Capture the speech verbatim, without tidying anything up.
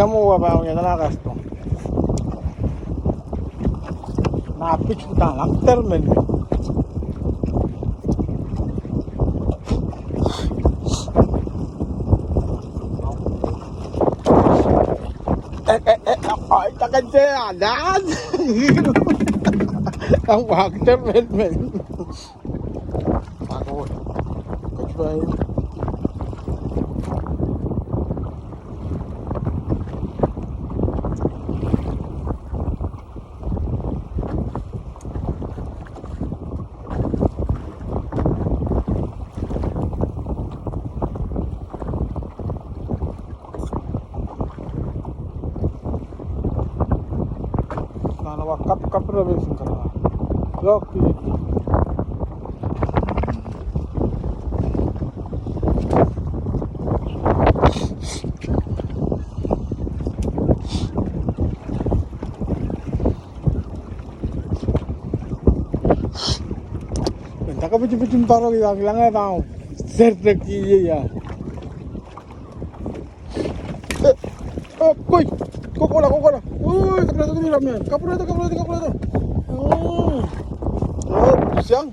Kamour pahn wiahda nan kasdo. Nan pitsang, nan aktor men. Eh, eh, eh, eh, ai, takan se alas. Nan aktor men men. Ako, kau coa. Nan wa kap, kap rebe singkala. Lok pi. Taka piti piti paro ki wang lang e pahn sertek ie ia. Eh, oh, koi, kokohla, kokohla. Oi, kapwurehda, kapwurehda, kapwurehda, kapwurehda. Oh. Oh, siang.